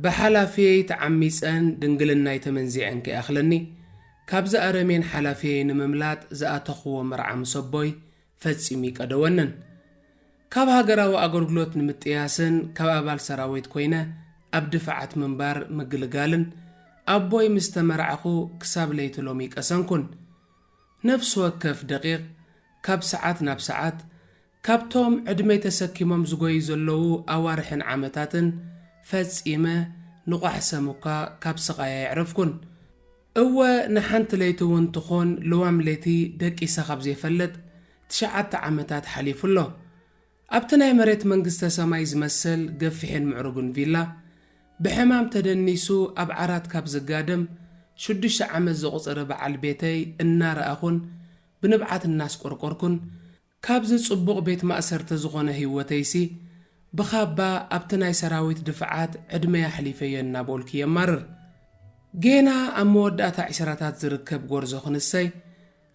ብሓላፍየይ ተዓሚጸን ድንግልናይ ተመንዚዐን ከይኣኽለኒ፣ ካብዚ ኣረሜን ሓላፍየይ ንምምላጥ ዝኣተኽዎ መርዓ ምስ ኣቦይ ፈጺሙ ይቀደወንን። ካብ ሃገራዊ ኣገልግሎት ንምጥያስን ካብ ኣባል ሰራዊት ኮይነ ኣብ ድፋዓት ምንባር ምግልጋልን ኣቦይ ምስ ተመራዕኹ ክሳብ ለይቲ ሎሚ ቀሰንኩን። ነፍሲ ወከፍ ደቂቕ ካብ ሰዓት ናብ ሰዓት ካብቶም ዕድመይ ተሰኪሞም ዝጎዩ ዘለዉ ኣዋርሕን ዓመታትን ፈጺመ ንቋሕ ሰም እኳ ካብ ስቓይ ኣየዕረፍኩን። እወ ንሓንቲ ለይቲ እውን ትኹን ልዋም ለይቲ ደቂሰ ካብ ዘይፈልጥ ትሽዓተ ዓመታት ሓሊፉ ኣሎ። ኣብቲ ናይ መሬት መንግስተ ሰማይ ዝመስል ገፊሕን ምዕሩግን ቪላ ብሕማም ተደኒሱ ኣብ ዓራት ካብ ዝጋደም ሽዱሽተ ዓመት ዘቑጸረ በዓል ቤተይ እናረኣኹን ብንብዓት እናስቆርቆርኩን ካብዚ ጽቡቕ ቤት ማእሰርቲ ዝኾነ ህይወተይሲ ብኻባ ኣብቲ ናይ ሰራዊት ድፍዓት ዕድመይ ኣሕሊፈዮ እናበልኩ የማርር። ጌና ኣብ መወዳእታ ዕስራታት ዝርከብ ጎርዞ ክንሰይ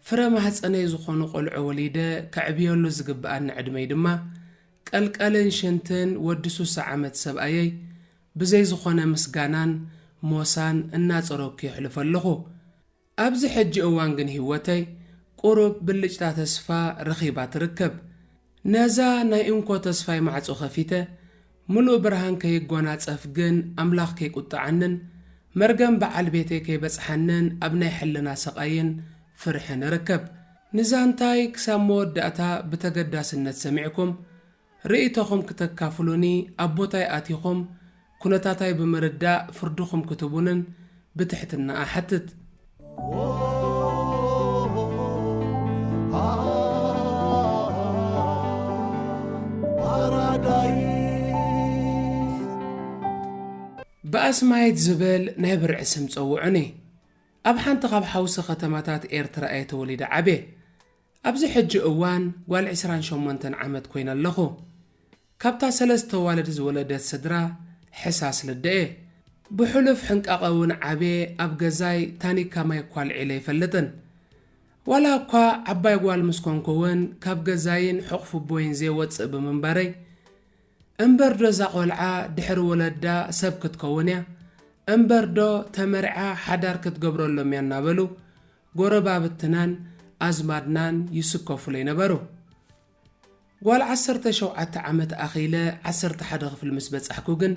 ፍረ ማህጸነይ ዝኾኑ ቆልዑ ወሊደ ከዕብየሉ ዝግብኣኒ ዕድመይ ድማ ቀልቀልን ሽንትን ወዲ ሱሳ ዓመት ሰብኣየይ ብዘይ ዝኾነ ምስጋናን ሞሳን እናጸረኩ የሕልፎ ኣለኹ። ኣብዚ ሕጂ እዋን ግን ህይወተይ ቁሩብ ብልጭታ ተስፋ ረኺባ ትርከብ። ነዛ ናይ እንኮ ተስፋይ ማዕጾ ከፊተ ምሉእ ብርሃን ከይጎናጸፍ ግን ኣምላኽ ከይቁጥዓንን መርገም በዓል ቤተይ ከይበጽሓንን ኣብ ናይ ሕልና ሰቓይን ፍርሕን እርከብ። ንዛንታይ ክሳብ መወዳእታ ብተገዳስነት ሰሚዕኩም ርእይቶኹም ክተካፍሉኒ ኣብ ቦታይ ኣቲኹም ኩነታታይ ብምርዳእ ፍርድኹም ክትቡንን ብትሕትና እሓትት። ብኣስማይት ዝብል ናይ ብርዒ ስም ጸውዑኒ። ኣብ ሓንቲ ካብ ሓውሲ ከተማታት ኤርትራ እየ ተወሊደ ዓብየ። ኣብዚ ሕጂ እዋን ጓል ዕስራን ሸሞንተን ዓመት ኮይነ ኣለኹ። ካብታ ሰለስተ ዋልድ ዝወለደት ስድራ ሕሳስ ልደኤ። ብሕሉፍ ሕንቃቐ እውን ዓብየ ኣብ ገዛይ ታኒካ ማይ እኳ ኣልዒለ ኣይፈልጥን። ዋላ እኳ ዓባይ ጓል ምስ ኮንኩ እውን ካብ ገዛይን ሕቑፉቦይን ዘይወጽእ ብምንባረይ፣ እምበርዶ እዛ ቆልዓ ድሕሪ ወለዳ ሰብ ክትከውን እያ፣ እምበርዶ ተመርዓ ሓዳር ክትገብረሎም እያ እናበሉ ጎረባብትናን ኣዝማድናን ይስከፉለይ ነበሩ። ጓል ዓሰርተ ሸውዓተ ዓመት ኣኺለ ዓሰርተ ሓደ ክፍሊ ምስ በጻሕኩ ግን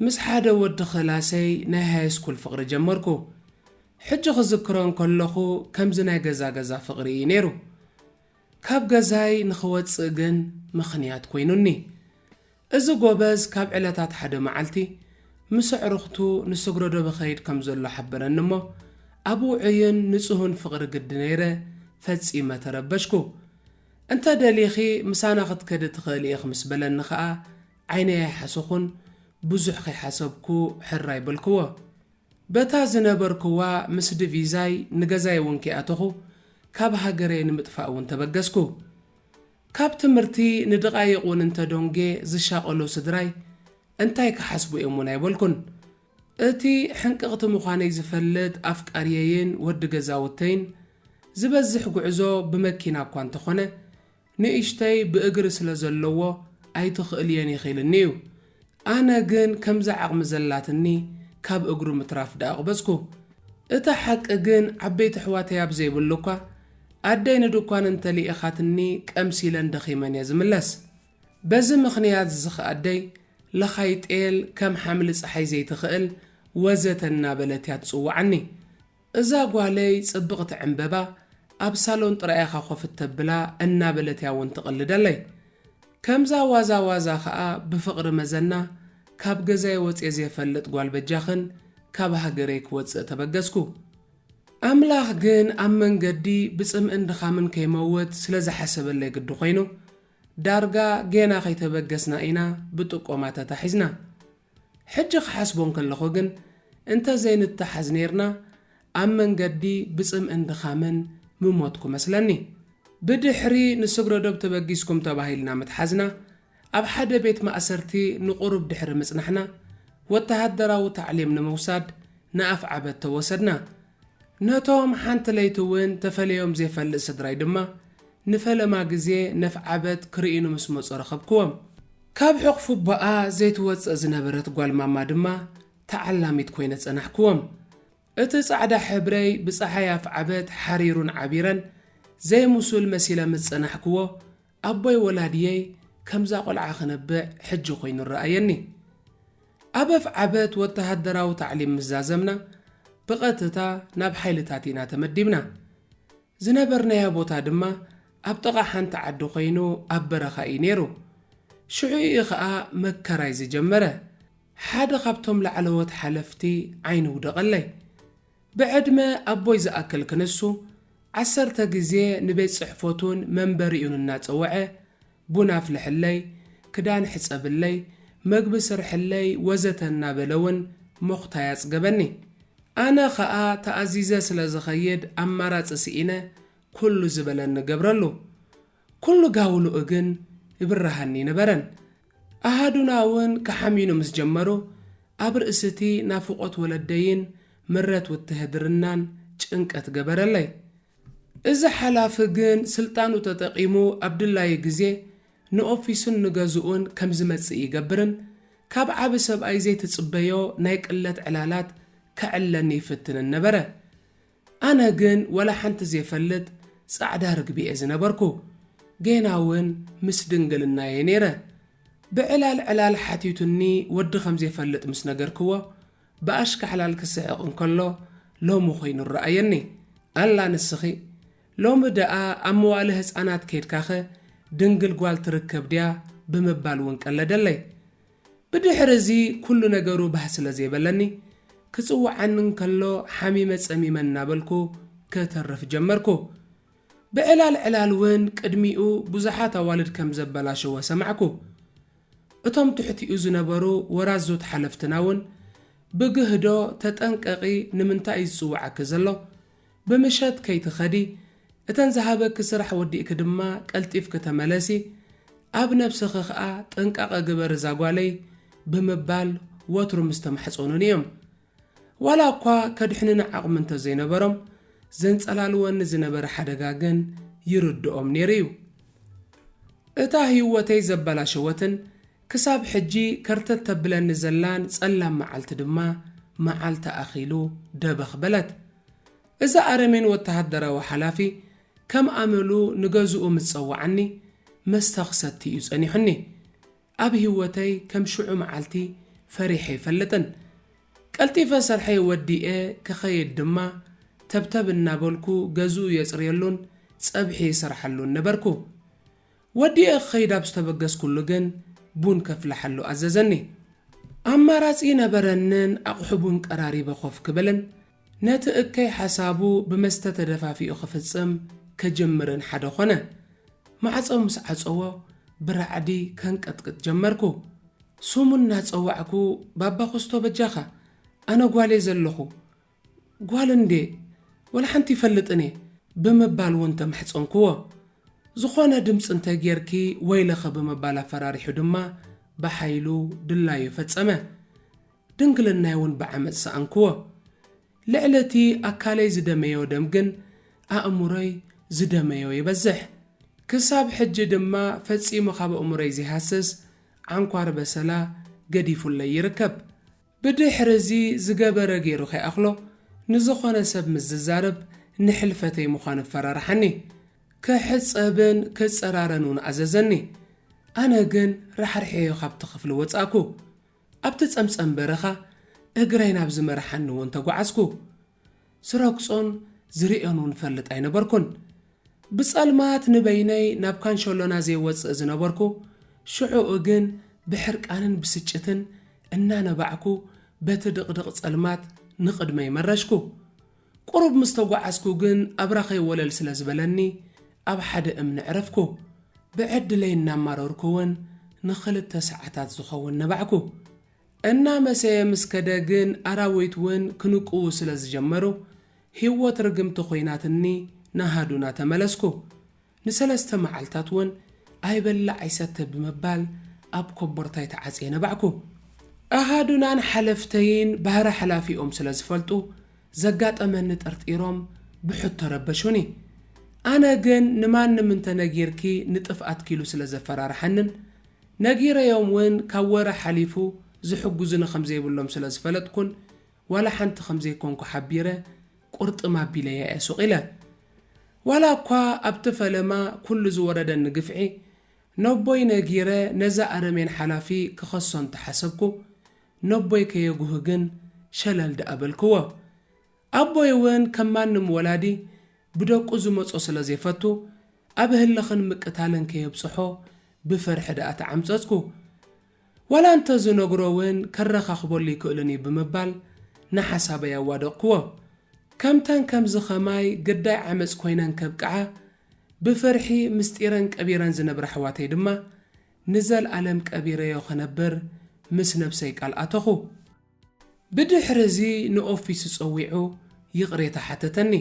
ምስ ሓደ ወዲ ክላሰይ ናይ ሃይስኩል ፍቕሪ ጀመርኩ። ሕጂ ክዝክሮ እንከለኹ ከምዚ ናይ ገዛ ገዛ ፍቕሪ እዩ ነይሩ። ካብ ገዛይ ንኽወጽእ ግን ምኽንያት ኮይኑኒ። እዚ ጎበዝ ካብ ዕለታት ሓደ መዓልቲ ምስ ኣዕሩኽቱ ንስግረዶ ብኸይድ ከም ዘሎ ሓበረኒ እሞ ኣብ ውዑይን ንጹህን ፍቕሪ ግዲ ነይረ ፈጺመ ተረበሽኩ። እንተ ደሊኺ ምሳና ክትከዲ ትኽእሊ ኢኺ ምስ በለኒ ኸኣ ዓይነይ ኣይሓሰኹን፣ ብዙሕ ከይሓሰብኩ ሕራይ በልክዎ። በታ ዝነበርክዋ ምስ ድቪዛይ ንገዛይ እውን ከይኣተኹ ካብ ሃገረይ ንምጥፋእ እውን ተበገስኩ። ካብ ትምህርቲ ንድቓይቕ እውን እንተደንጌ ዝሻቐሉ ስድራይ እንታይ ክሓስቡ እዮም እውን ኣይበልኩን። እቲ ሕንቅቕቲ ምዃነይ ዝፈልጥ ኣፍቃርየይን ወዲ ገዛውተይን ዝበዝሕ ጉዕዞ ብመኪና እኳ እንተኾነ ንእሽተይ ብእግሪ ስለ ዘለዎ ኣይትኽእልዮን ኢኺ ኢልኒ እዩ። ኣነ ግን ከምዛ ዓቕሚ ዘላትኒ ካብ እግሩ ምትራፍ ደኣ ኣቕበጽኩ። እታ ሓቂ ግን ዓበይቲ ኣሕዋተይ ኣብ ዘይብሉ እኳ ኣደይ ንድኳን እንተልኢኻትኒ ቀምሲለን ደኺመን እየ ዝምለስ። በዚ ምኽንያት እዚ ኸኣ ኣደይ ለኻይ ጤል ከም ሓምሊ ጸሓይ ዘይትኽእል ወዘተ እናበለት እያ ትጽውዓኒ። እዛ ጓለይ ጽብቕቲ ዕምበባ ኣብ ሳሎን ጥራይ ኢኻ ኮፍ እተብላ እናበለት እያ እውን ትቕልደለይ። ከምዛ ዋዛ ዋዛ ኸኣ ብፍቕሪ መዘና ካብ ገዛይ ወጽየ ዘይፈልጥ ጓል በጃኽን ካብ ሃገረይ ክወጽእ ተበገስኩ። ኣምላኽ ግን ኣብ መንገዲ ብጽምእን ድኻምን ከይመውት ስለ ዝሓሰበለይ ግዲ ኮይኑ ዳርጋ ጌና ከይተበገስና ኢና ብጥቆማ ተታሒዝና። ሕጂ ክሓስቦ እንከለኹ ግን እንተ ዘይንተሓዝ ኔርና ኣብ መንገዲ ብጽምእን ድኻምን ምሞትኩ መስለኒ። ብድሕሪ ንስግረዶብ ተበጊስኩም ተባሂልና ምትሓዝና ኣብ ሓደ ቤት ማእሰርቲ ንቑሩብ ድሕሪ ምጽናሕና ወተሃደራዊ ታዕሊም ንምውሳድ ንኣፍዓበት ተወሰድና። ነቶም ሓንቲ ለይቲ እውን ተፈለዮም ዘይፈልጥ ስድራይ ድማ ንፈለማ ግዜ ነፍዓበት ክርእዩኒ ምስ መጹ ረኸብክዎም። ካብ ሕቕፉ ኣቦኣ ዘይትወጽእ ዝነበረት ጓል ማማ ድማ ተዓላሚት ኮይነ ጸናሕክዎም። እቲ ጻዕዳ ሕብረይ ብጸሓይ ኣፍዓበት ሓሪሩን ዓቢረን ዘይምሱል መሲለ ምስ ጸናሕክዎ፣ ኣቦይ ወላድየይ ከምዛ ቆልዓ ክነብዕ ሕጂ ኮይኑ ረኣየኒ። ኣብ ኣፍዓበት ወተሃደራዊ ታዕሊም ምስ ዛዘምና፣ ብቐጥታ ናብ ሓይልታት ኢና ተመዲብና። ዝነበርናዮ ቦታ ድማ ኣብ ጥቓ ሓንቲ ዓዲ ኮይኑ ኣብ በረኻ እዩ ነይሩ። ሽዑ እዩ ኸኣ መከራይ ዝጀመረ። ሓደ ካብቶም ላዕለዎት ሓለፍቲ ዓይኑ ውደቐለይ። ብዕድመ ኣቦይ ዝኣክል ክንሱ፣ ዓሰርተ ግዜ ንቤት ጽሕፈቱን መንበሪኡን እናጸወዐ፣ ቡን ኣፍልሕለይ፣ ክዳን ሕጸብለይ፣ መግቢ ስርሕለይ ወዘተ እናበለ እውን ሞኽታይ ኣጽገበኒ። ኣነ ኸኣ ተኣዚዘ ስለ ዝኸይድ ኣማራጺ ስኢነ ኩሉ ዝበለኒ ገብረሉ። ኩሉ ጋውልኡ ግን ይብርሃኒ ነበረን። ኣሃዱና እውን ክሓምዩኒ ምስ ጀመሩ፣ ኣብ ርእሲ እቲ ናፍቖት ወለደይን ምረት ውትህድርናን ጭንቀት ገበረለይ። እዚ ሓላፊ ግን ስልጣኑ ተጠቒሙ ኣብ ድላዩ ግዜ ንኦፊሱን ንገዝኡን ከም ዝመጽእ ይገብርን ካብ ዓቢ ሰብኣይ ዘይትጽበዮ ናይ ቅለት ዕላላት ከዕለኒ ይፍትንን ነበረ። ኣነ ግን ወላ ሓንቲ ዘይፈልጥ ጻዕዳ ርግቢ እየ ዝነበርኩ። ጌና እውን ምስ ድንግልናየ ነይረ። ብዕላል ዕላል ሓቲቱኒ ወዲ ከም ዘይፈልጥ ምስ ነገርክዎ፣ ብኣሽካሕላል ክስሕቕ እንከሎ ሎሚ ኮይኑ ረኣየኒ። ኣላ ንስኺ፣ ሎሚ ደኣ ኣብ መዋእለ ህጻናት ከይድካኸ ድንግል ጓል ትርከብ ድያ ብምባል እውን ቀለደለይ። ብድሕሪ እዚ ኩሉ ነገሩ ባህ ስለ ዘይበለኒ፣ ክጽውዓኒ እንከሎ ሓሚመ ጸሚመ እናበልኩ ከተርፍ ጀመርኩ። ብዕላል ዕላል እውን ቅድሚኡ ብዙሓት ኣዋልድ ከም ዘበላሸወ ሰማዕኩ። እቶም ትሕቲኡ ዝነበሩ ወራዙት ሓለፍትና እውን ብግህዶ፣ "ተጠንቀቒ፣ ንምንታይ እዩ ዝጽውዓኪ ዘሎ? ብምሸት ከይትኸዲ፣ እተን ዝሃበኪ ስራሕ ወዲእኪ ድማ ቀልጢፍኪ ተመለሲ፣ ኣብ ነብስኺ ኸኣ ጥንቃቐ ግበሪ እዛ ጓለይ" ብምባል ወትሩ ምስ ተማሕጸኑኒ እዮም። ዋላ እኳ ከድሕኑኒ ዓቕሚ እንተዘይነበሮም፣ ዘንጸላልወኒ ዝነበረ ሓደጋ ግን ይርድኦም ነይሩ እዩ። እታ ህይወተይ ዘበላሸወትን ክሳብ ሕጂ ከርተት ተብለኒ ዘላን ጸላም መዓልቲ ድማ መዓልቲ ኣኺሉ ደበኽ በለት። እዚ ኣረሜን ወተሃደራዊ ሓላፊ ከም ኣመሉ ንገዝኡ ምስ ጸውዓኒ መስተ ክሰቲ እዩ ጸኒሑኒ። ኣብ ህይወተይ ከም ሽዑ መዓልቲ ፈሪሐ ኣይፈልጥን። ቀልጢፈ ስርሐይ ወዲኤ ክኸይድ ድማ ተብተብ እናበልኩ ገዝኡ የጽርየሉን ጸብሒ ይሰርሓሉን ነበርኩ። ወዲኤ ክኸይድ ኣብ ዝተበገስኩሉ ግን ቡን ከፍልሓሉ ኣዘዘኒ። ኣማራጺ ነበረንን ኣቕሑ ቡን ቀራሪበ ኮፍ ክብልን ነቲ እከይ ሓሳቡ ብመስተ ተደፋፊኡ ክፍጽም ከጅምርን ሓደ ኾነ። ማዕጾ ምስ ዓጸዎ ብራዕዲ ከንቀጥቅጥ ጀመርኩ። ስሙ እናጸዋዕኩ፣ "ባባ ኮስቶ በጃኻ፣ ኣነ ጓል እየ ዘለኹ። ጓል እንዴ? ወላ ሓንቲ ይፈልጥን እየ" ብምባል እውን ተማሕጸንክዎ። "ዝኾነ ድምጺ እንተ ጌርኪ ወይለኺ" ብምባል ኣፈራሪሑ ድማ ብሓይሉ ድላዩ ፈጸመ። ድንግልናይ እውን ብዓመጽ ሰኣንክዎ። ልዕሊ እቲ ኣካለይ ዝደመዮ ደም ግን ኣእምሮይ ዝደመዮ ይበዝሕ። ክሳብ ሕጂ ድማ ፈጺሙ ካብ ኣእምሮይ ዘይሃስስ ዓንኳር በሰላ ገዲፉለይ ይርከብ። ብድሕሪ እዚ ዝገበረ ገይሩ ከይኣኽሎ ንዝኾነ ሰብ ምስ ዝዛረብ ንሕልፈተይ ምዃኑ ኣፈራርሓኒ። ክሕጸብን ክጸራረን እውን ኣዘዘኒ። ኣነ ግን ራሕሪሐዮ ካብቲ ክፍሊ ወጻእኩ። ኣብቲ ጸምጸም በረኻ እግረይ ናብ ዝመርሓኒ እውን ተጓዓዝኩ። ዝረግጾን ዝርእዮን እውን እፈልጥ ኣይነበርኩን። ብጸልማት ንበይነይ ናብ ካንሸሎና ዘይወጽእ ዝነበርኩ፣ ሽዑኡ ግን ብሕርቃንን ብስጭትን እናነባዕኩ በቲ ድቕድቕ ጸልማት ንቕድመይ መረሽኩ። ቁሩብ ምስ ተጓዓዝኩ ግን ኣብራኸይ ወለል ስለ ዝበለኒ ኣብ ሓደ እምኒ ዕረፍኩ። ብዕድለይ እናማረርኩ እውን ንኽልተ ሰዓታት ዝኸውን ነባዕኩ። እናመሰየ ምስ ከደ ግን ኣራዊት እውን ክንቅዉ ስለ ዝጀመሩ፣ ህይወት ርግምቲ ኮይናትኒ ናሃዱና ተመለስኩ። ንሰለስተ መዓልታት እውን ኣይበልዕ ኣይሰተ ብምባል ኣብ ኮቦርታይ ተዓጽየ ነባዕኩ። ኣሃዱናን ሓለፍተይን ባህሪ ሓላፊኦም ስለ ዝፈልጡ ዘጋጠመኒ ጠርጢሮም ብሕቶ ረበሹኒ። ኣነ ግን ንማንም እንተነጊርኪ ንጥፍኣትኪ ኢሉ ስለ ዘፈራርሓንን ነጊረዮም እውን ካብ ወረ ሓሊፉ ዝሕጉዝኒ ከም ዘይብሎም ስለ ዝፈለጥኩን ዋላ ሓንቲ ከም ዘይኮንኩ ሓቢረ ቁርጥም ኣቢለያ እየ ሱቕ ኢለ። ዋላ እኳ ኣብቲ ፈለማ ኩሉ ዝወረደኒ ግፍዒ ነቦይ ነጊረ ነዛ ኣረሜን ሓላፊ ክኸሶ እንተሓሰብኩ፣ ነቦይ ከየጉህ ግን ሸለል ደኣ በልክዎ። ኣቦይ እውን ከም ማንም ወላዲ ብደቁ ዝመጾ ስለ ዘይፈቱ፣ ኣብ ህልኽን ምቅታልን ከየብጽሖ ብፍርሒ ደኣ ተዓምጸጽኩ። ዋላ እንተዝነግሮ እውን ከረኻኽበሉ ይክእልን እዩ ብምባል ንሓሳበይ ኣዋደቕክዎ። ከምተን ከምዚ ኸማይ ግዳይ ዓመጽ ኮይነን ከብቅዓ፣ ብፍርሒ ምስጢረን ቀቢረን ዝነብራ ኣሕዋተይ ድማ ንዘልኣለም ቀቢረዮ ክነብር ምስ ነብሰይ ቃል ኣተኹ። ብድሕሪ እዚ ንኦፊሱ ጸዊዑ ይቕሬታ ሓተተኒ።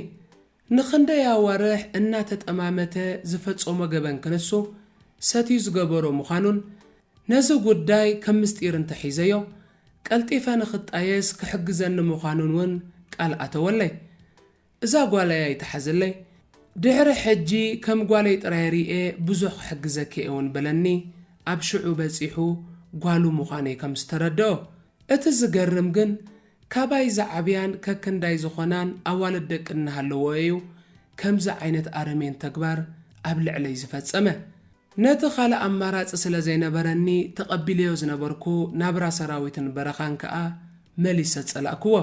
ንኽንደይ ኣዋርሕ እናተጠማመተ ዝፈጸሞ ገበን ክንሱ ሰትዩ ዝገበሮ ምዃኑን ነዚ ጉዳይ ከም ምስጢር እንተሒዘዮ ቀልጢፈ ንኽጣየስ ክሕግዘኒ ምዃኑን እውን ቃል ኣተወለይ። እዛ ጓለይ ኣይትሓዘለይ። ድሕሪ ሕጂ ከም ጓለይ ጥራይ ሪኤ ብዙሕ ክሕግዘኪ እየ እውን በለኒ። ኣብ ሽዑ በጺሑ ጓሉ ምዃነይ ከም ዝተረድኦ። እቲ ዝገርም ግን ካባይ ዝዓብያን ከክንዳይ ዝኾናን ኣዋልድ ደቂ እናሃለዎ እዩ ከምዚ ዓይነት ኣረሜን ተግባር ኣብ ልዕለይ ዝፈጸመ። ነቲ ካልእ ኣማራጺ ስለ ዘይነበረኒ ተቐቢለዮ ዝነበርኩ ናብራ ሰራዊትን በረኻን ከኣ መሊሰ ጸላእክዎ።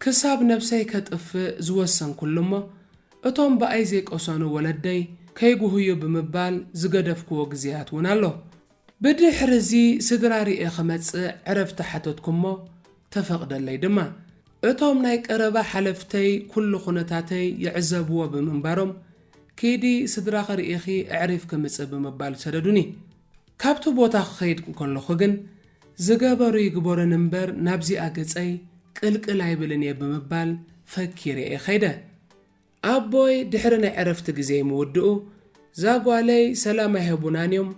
ክሳብ ነብሰይ ከጥፍእ ዝወሰንኩሉ እሞ እቶም ብኣይ ዘይቀሰኑ ወለደይ ከይጉህዩ ብምባል ዝገደፍክዎ ግዜያት እውን ኣሎ። ብድሕሪ እዚ ስድራ ርኤ ክመጽእ ዕረፍቲ ሓተትኩ እሞ ተፈቕደለይ ድማ። እቶም ናይ ቀረባ ሓለፍተይ ኩሉ ኩነታተይ ይዕዘብዎ ብምንባሮም፣ "ኪዲ ስድራኺ ርኢኺ ኣዕሪፍኪ ምጺ" ብምባል ሰደዱኒ። ካብቲ ቦታ ክኸይድ እንከለኹ ግን ዝገበሩ ይግበሩኒ እምበር ናብዚኣ ገጸይ ቅልቅል ኣይብልን እየ ብምባል ፈኪረ እየ ኸይደ። ኣቦይ ድሕሪ ናይ ዕረፍቲ ግዜ ምውድኡ፣ "እዛ ጓለይ ሰላም ኣይህቡናን እዮም፣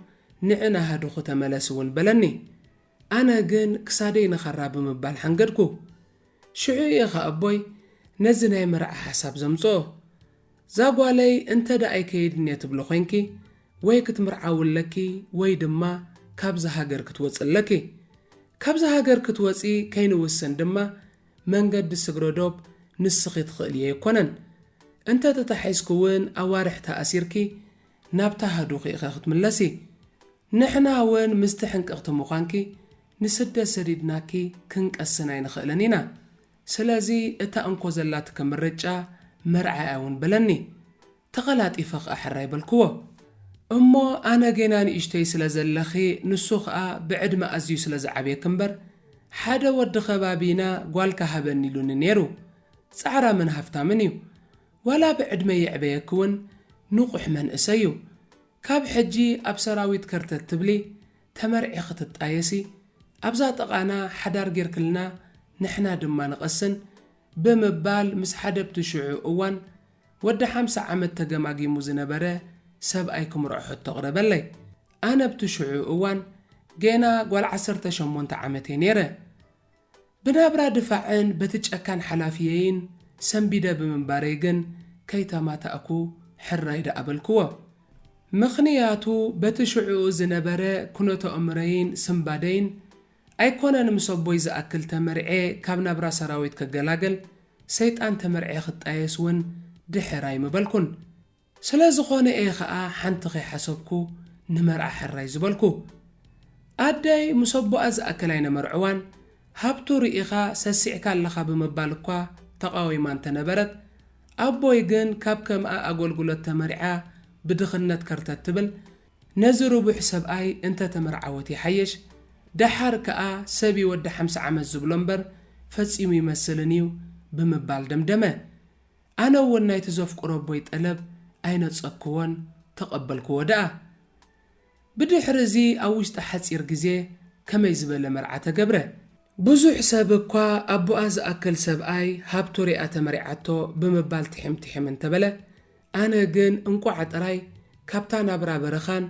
ንዕና ሃድኹ ተመለስ እውን" በለኒ። ኣነ ግን ክሳደይ ንኸራ ብምባል ሓንገድኩ። ሽዑ እየ ኸኣ ኣቦይ ነዚ ናይ መርዓ ሓሳብ ዘምጽኦ። "እዛ ጓለይ እንተ ደኣ ኣይከይድን እየ ትብሊ ኮይንኪ፣ ወይ ክትምርዓዊ ኣለኪ፣ ወይ ድማ ካብዛ ሃገር ክትወጺ ኣለኪ። ካብዛ ሃገር ክትወጺ ከይንውስን ድማ መንገዲ ስግረ ዶብ ንስኺ ትኽእልዮ ኣይኮነን። እንተ ተታሒዝኪ እውን ኣዋርሕ ተኣሲርኪ ናብታ ሃዱኺ ኢኺ ክትምለሲ። ንሕና እውን ምስቲ ሕንቅቕቲ ምዃንኪ ንስደት ሰዲድናኪ ክንቀስን ኣይንኽእልን ኢና። ስለዚ እታ እንኮ ዘላትኪ ምርጫ መርዓ እያ እውን" በለኒ። ተቐላጢፈ ኸኣ ሕራይ በልክዎ። "እሞ ኣነ ጌና ንእሽተይ ስለ ዘለኺ፣ ንሱ ኸኣ ብዕድመ ኣዝዩ ስለ ዝዓብየኪ እምበር፣ ሓደ ወዲ ኸባቢና ጓልካ ሃበኒ ኢሉኒ ነይሩ። ጻዕራምን ሃፍታምን እዩ። ዋላ ብዕድመ ይዕበየኪ እውን ንቑሕ መንእሰይ እዩ። ካብ ሕጂ ኣብ ሰራዊት ከርተት ትብሊ፣ ተመርዒኺ ትጣየሲ፣ ኣብዛ ጥቓና ሓዳር ጌርክልና ንሕና ድማ ንቐስን" ብምባል ምስ ሓደ ኣብቲ ሽዑ እዋን ወዲ ሓምሳ ዓመት ተገማጊሙ ዝነበረ ሰብኣይ ክምርዖ ሕቶ ኣቕረበለይ። ኣነ ኣብቲ ሽዑ እዋን ጌና ጓል ዓሰርተ ሸሞንተ ዓመት እየ ነይረ። ብናብራ ድፋዕን በቲ ጨካን ሓላፍየይን ሰንቢደ ብምንባረይ ግን ከይተማታእኩ ሕራይ ደኣ በልክዎ። ምኽንያቱ በቲ ሽዑኡ ዝነበረ ኩነተ ኣእምሮይን ስንባደይን ኣይኮነን ምስ ኣቦይ ዝኣክል ተመርዔ ካብ ናብራ ሰራዊት ክገላገል፣ ሰይጣን ተመርዔ ክጣየስ እውን ድሕር ኣይምበልኩን። ስለ ዝኾነ እየ ኸኣ ሓንቲ ከይሓሰብኩ ንመርዓ ሕራይ ዝበልኩ። ኣደይ ምስ ኣቦኣ ዝኣክል ኣይነመርዕዋን፣ ሃብቱ ርኢኻ ሰሲዕካ ኣለኻ ብምባል እኳ ተቓዊማ እንተነበረት፣ ኣቦይ ግን ካብ ከምኣ ኣገልግሎት ተመርዓ ብድኽነት ከርተት ትብል፣ ነዚ ርቡሕ ሰብኣይ እንተ ተመርዓወት ይሓይሽ፣ ደሓር ከኣ ሰብ እዩ ወዲ ሓምሳ ዓመት ዝብሎ እምበር ፈጺሙ ይመስልን እዩ ብምባል ደምደመ። ኣነ እውን ናይቲ ዘፍቅሮ ኣቦይ ጠለብ ኣይነጸግክዎን፣ ተቐበልክዎ ደኣ። ብድሕሪ እዚ ኣብ ውሽጢ ሓጺር ግዜ ከመይ ዝበለ መርዓ ተገብረ። ብዙሕ ሰብ እኳ ኣቦኣ ዝኣክል ሰብኣይ ሃብቱ ሪኣ ተመሪዓቶ ብምባል ትሒም ትሒም እንተበለ፣ ኣነ ግን እንቋዕ ጥራይ ካብታ ናብራ በረኻን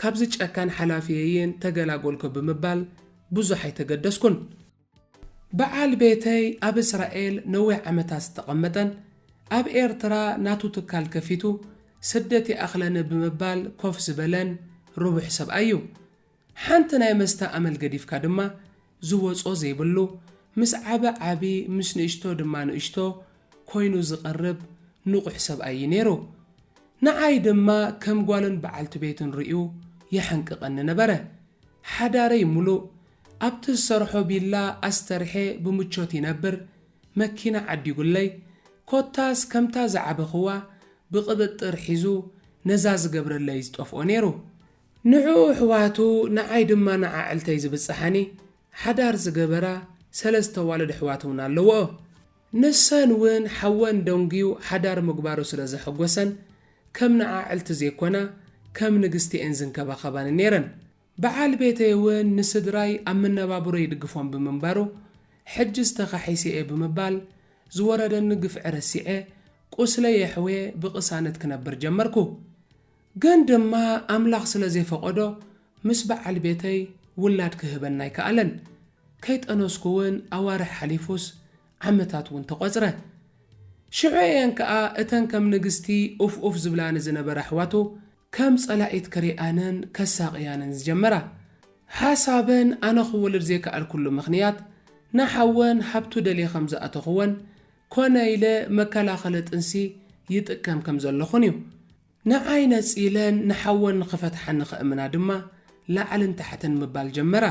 ካብዚ ጨካን ሓላፍየይን ተገላገልኩ ብምባል ብዙሕ ኣይተገደስኩን። በዓል ቤተይ ኣብ እስራኤል ነዊሕ ዓመታት ዝተቐመጠን ኣብ ኤርትራ ናቱ ትካል ከፊቱ ስደት ይኣኽለኒ ብምባል ኮፍ ዝበለን ርቡሕ ሰብኣይ እዩ። ሓንቲ ናይ መስተ ኣመል ገዲፍካ ድማ ዝወጾ ዘይብሉ፣ ምስ ዓበ ዓቢ፣ ምስ ንእሽቶ ድማ ንእሽቶ ኮይኑ ዝቐርብ ንቑሕ ሰብኣይ እዩ ነይሩ። ንዓይ ድማ ከም ጓልን በዓልቲ ቤትን ርእዩ የሐንቅቐኒ ነበረ። ሓዳረይ ምሉእ ኣብቲ ዝሰርሖ ቪላ ኣስተርሐ ብምቾት ይነብር፣ መኪና ዓዲጉለይ፣ ኮታስ ከምታ ዝዓበኽዋ ብቕብጥር ሒዙ ነዛ ዝገብረለይ ዝጠፍኦ ነይሩ። ንዕኡ ኣሕዋቱ፣ ንዓይ ድማ ንዓዕልተይ ዝብጽሓኒ ሓዳር ዝገበራ ሰለስተ ዋልድ ኣሕዋት እውን ኣለውኦ። ንሰን እውን ሓወን ደንጉዩ ሓዳር ምግባሩ ስለ ዘሐጎሰን ከም ንዓዕልቲ ዘይኮና ከም ንግስቲ እየን ዝንከባኸባኒ ነይረን። በዓል ቤተይ እውን ንስድራይ ኣብ መነባብሮ ይድግፎም ብምንባሩ ሕጂ ዝተኻሒሰ እየ ብምባል ዝወረደኒ ግፍዒ ረሲዐ ቁስለይ የሕውየ ብቕሳነት ክነብር ጀመርኩ። ግን ድማ ኣምላኽ ስለ ዘይፈቐዶ ምስ በዓል ቤተይ ውላድ ክህበና ኣይከኣለን። ከይጠነስኩ እውን ኣዋርሕ ሓሊፉስ ዓመታት እውን ተቖጽረ። ሽዑ እየን ከኣ እተን ከም ንግስቲ ኡፍ ኡፍ ዝብላኒ ዝነበራ ኣሕዋቱ ከም ጸላኢት ክሪኣንን ከሳቕያንን ዝጀመራ። ሓሳበን ኣነ ክወልድ ዘይከኣልኩሉ ምኽንያት ንሓወን ሃብቱ ደልየ ከም ዝኣተኽዎን ኮነ ኢለ መከላኸሊ ጥንሲ ይጥቀም ከም ዘለኹን እዩ። ንዓይ ነጺለን ንሓወን ንኽፈትሓኒ ከእምና ድማ ላዕልን ታሕትን ምባል ጀመራ።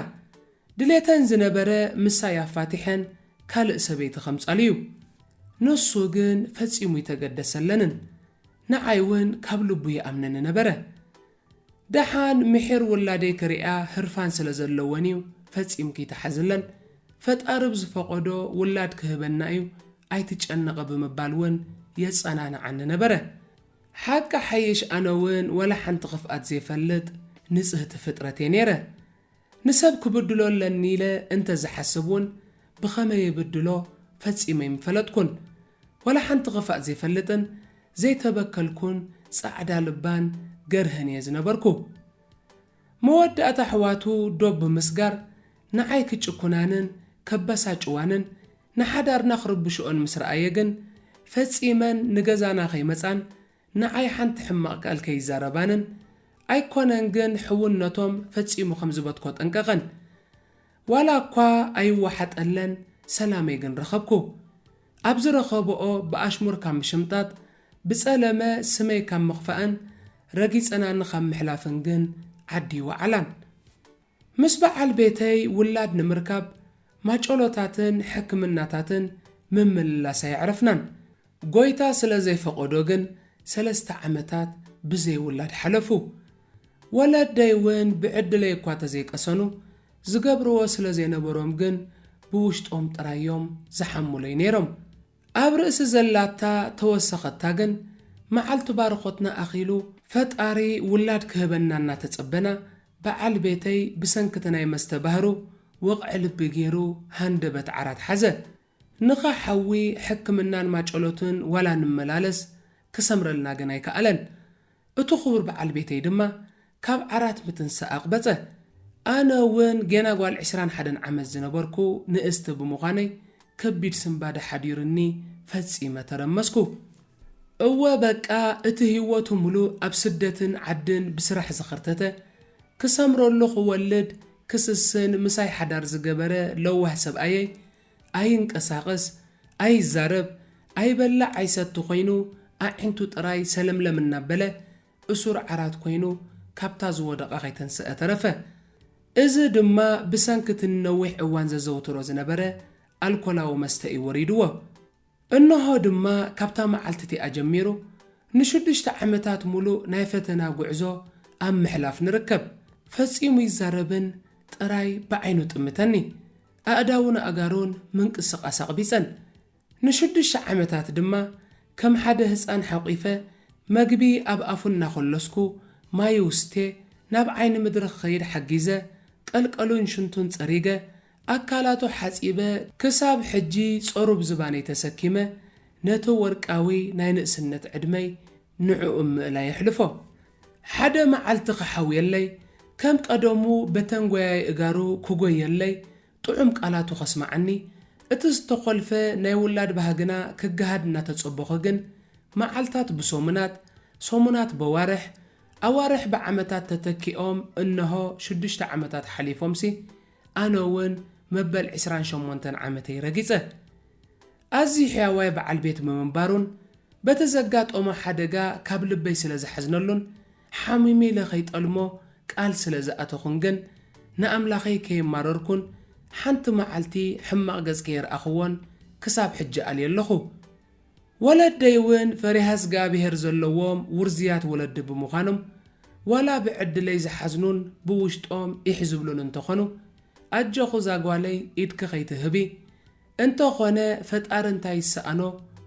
ድሌተን ዝነበረ ምሳይ ኣፋቲሐን ካልእ ሰበይቲ ከምጻሉ እዩ። ንሱ ግን ፈጺሙ ይተገደሰለንን ንዓይ እውን ካብ ልቡ ይኣምነኒ ነበረ። ደሓን ምሒር ውላደይ ክሪኣ ህርፋን ስለ ዘለወን እዩ ፈጺሙ ክይተሓዝለን። ፈጣሪ ብዝፈቐዶ ውላድ ክህበና እዩ ኣይትጨነቐ ብምባል እውን የጸናንዓኒ ነበረ። ሓቂ ሓይሽ ኣነ እውን ወላ ሓንቲ ክፍኣት ዘይፈልጥ ንጽህቲ ፍጥረት እየ ነይረ። ንሰብ ክብድሎ ኣለኒ ኢለ እንተ ዝሓስብ እውን ብኸመይ የብድሎ ፈጺመ ኣይምፈለጥኩን። ወላ ሓንቲ ክፋእ ዘይፈልጥን ዘይተበከልኩን ጻዕዳ ልባን ገርህን እየ ዝነበርኩ። መወዳእታ ኣሕዋቱ ዶብ ብምስጋር ንዓይ ክጭኩናንን ከበሳጭዋንን ንሓዳርና ክርብሽኦን ምስ ረኣየ ግን ፈጺመን ንገዛና ከይመጻን ንዓይ ሓንቲ ሕማቕ ቃል ከይዛረባንን ኣይኮነን ግን ሕውነቶም ፈጺሙ ከም ዝበትኮ ጠንቀቐን። ዋላ እኳ ኣይወሓጠለን ሰላመይ ግን ረኸብኩ። ኣብ ዝረኸብኦ ብኣሽሙር ካብ ምሽምጣጥ ብጸለመ ስመይ ካብ ምኽፋእን ረጊጸናኒ ካብ ምሕላፍን ግን ዓዲ ይወዓላን። ምስ በዓል ቤተይ ውላድ ንምርካብ ማጨሎታትን ሕክምናታትን ምምልላስ ኣየዕረፍናን። ጎይታ ስለ ዘይፈቐዶ ግን ሰለስተ ዓመታት ብዘይ ውላድ ሓለፉ። ወለደይ እውን ብዕድለይ እኳ ተዘይቀሰኑ ዝገብርዎ ስለ ዘይነበሮም ግን ብውሽጦም ጥራዮም ዝሓሙለይ ነይሮም። ኣብ ርእሲ ዘላታ ተወሰኸታ ግን መዓልቲ ባርኾትና ኣኺሉ ፈጣሪ ውላድ ክህበና እናተጸበና በዓል ቤተይ ብሰንክቲ ናይ መስተ ባህሩ ወቕዒ ልቢ ገይሩ ሃንደበት ዓራት ሓዘ። ንኻ ሓዊ ሕክምናን ማጨሎትን ዋላ ንመላለስ ክሰምረልና ግን ኣይከኣለን። እቱ ክቡር በዓል ቤተይ ድማ ካብ ዓራት ምትንሳእ ኣቕበጸ። ኣነ እውን ጌና ጓል ዕስራን ሓደን ዓመት ዝነበርኩ ንእስቲ ብምዃነይ ከቢድ ስንባደ ሓዲሩኒ ፈጺመ ተረመስኩ። እወ በቃ እቲ ህይወቱ ምሉእ ኣብ ስደትን ዓድን ብስራሕ ዝኸርተተ ክሰምረሉ ክወልድ ክስስን ምሳይ ሓዳር ዝገበረ ለዋህ ሰብኣየይ ኣይንቀሳቐስ ኣይዛረብ ኣይበልዕ ኣይሰቲ ኮይኑ ኣዒንቱ ጥራይ ሰለምለም እናበለ እሱር ዓራት ኮይኑ ካብታ ዝወደቐ ከይተንስአ ተረፈ። እዚ ድማ ብሰንኪ እቲ ንነዊሕ እዋን ዘዘውትሮ ዝነበረ ኣልኮላዊ መስተ እዩ ወሪድዎ። እንሆ ድማ ካብታ መዓልቲ እቲኣ ጀሚሩ ንሽዱሽተ ዓመታት ሙሉእ ናይ ፈተና ጉዕዞ ኣብ ምሕላፍ ንርከብ። ፈጺሙ ይዛረብን ጥራይ ብዓይኑ ጥምተኒ። ኣእዳውን ኣእጋሩን ምንቅስቓስ ኣቕቢጸን። ንሽዱሽተ ዓመታት ድማ ከም ሓደ ህጻን ሓቒፈ መግቢ ኣብ ኣፉ እናኾለስኩ ማዩ ውስቴ ናብ ዓይኒ ምድሪ ክኸይድ ሓጊዘ ቀልቀሉን ሽንቱን ጸሪገ ኣካላቱ ሓጺበ ክሳብ ሕጂ ጸሩብ ዝባነይ ተሰኪመ ነቲ ወርቃዊ ናይ ንእስነት ዕድመይ ንዕኡ ምእላይ የሕልፎ። ሓደ መዓልቲ ክሓውየለይ ከም ቀደሙ በተን ጎያይ እጋሩ ክጎየለይ ጥዑም ቃላቱ ከስምዓኒ፣ እቲ ዝተኾልፈ ናይ ውላድ ባህግና ክገሃድ እናተጸበኹ ግን፣ መዓልታት ብሰሙናት፣ ሰሙናት በዋርሕ፣ ኣዋርሕ ብዓመታት ተተኪኦም እነሆ ሽዱሽተ ዓመታት ሓሊፎምሲ፣ ኣነ እውን መበል ዕስራን ሸሞንተን ዓመተይ ረጊጸ። ኣዝዩ ሕያዋይ በዓል ቤት ብምንባሩን በቲ ዘጋጠሞ ሓደጋ ካብ ልበይ ስለ ዝሓዝነሉን፣ ሓሚመ ኢለ ከይጠልሞ ቃል ስለ ዝኣተኹን ግን፣ ንኣምላኸይ ከየማረርኩን ሓንቲ መዓልቲ ሕማቕ ገጽ ከየርኣኽዎን ክሳብ ሕጂ ኣልየ ኣለኹ። ወለደይ እውን ፈሪሃ እግዚኣብሔር ዘለዎም ውርዝያት ወለዲ ብምዃኖም፣ ዋላ ብዕድለይ ዝሓዝኑን ብውሽጦም ኢሕ ዝብሉን እንተኾኑ፣ ኣጆኹ እዛ ጓለይ ኢድኪ ከይትህቢ፣ እንተኾነ ፈጣሪ እንታይ ይሰኣኖ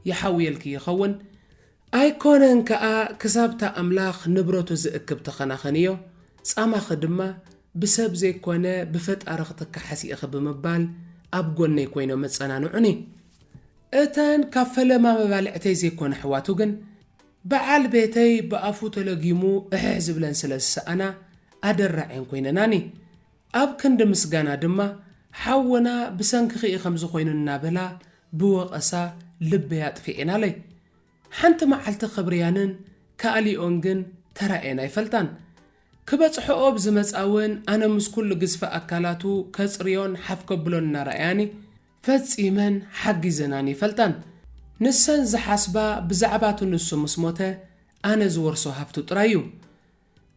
ይሓውየልኪ ይኸውን። ኣይኮነን ከኣ ክሳብታ ኣምላኽ ንብረቱ ዝእክብ ተኸናኸንዮ፣ ጻማኺ ድማ ብሰብ ዘይኮነ ብፈጣሪ ክትከሓሲ ኢኺ ብምባል ኣብ ጎነይ ኮይኖም ኣጸናንዑኒ። እተን ካብ ፈለማ መባልዕተይ ዘይኮነ ኣሕዋቱ ግን፣ በዓል ቤተይ ብኣፉ ተለጊሙ እሕሕ ዝብለን ስለ ዝሰኣና ኣደራዕየን ኮይነናኒ። ኣብ ክንዲ ምስጋና ድማ፣ ሓውና ብሰንክኺ እዩ ከምዚ ኮይኑ እናበላ ብወቐሳ ልበይ ኣጥፊኤናለይ። ሓንቲ መዓልቲ ከብርያንን ከኣልዮን ግን ተራእየን ኣይፈልጣን። ክበጽሕኦ ብዝመጻ እውን ኣነ ምስ ኩሉ ግዝፊ ኣካላቱ ከጽርዮን ሓፍ ከብሎን እናረኣያኒ ፈጺመን ሓጊዘናን ይፈልጣን። ንሰን ዝሓስባ ብዛዕባ እቲ ንሱ ምስ ሞተ ኣነ ዝወርሶ ሃፍቱ ጥራይ እዩ።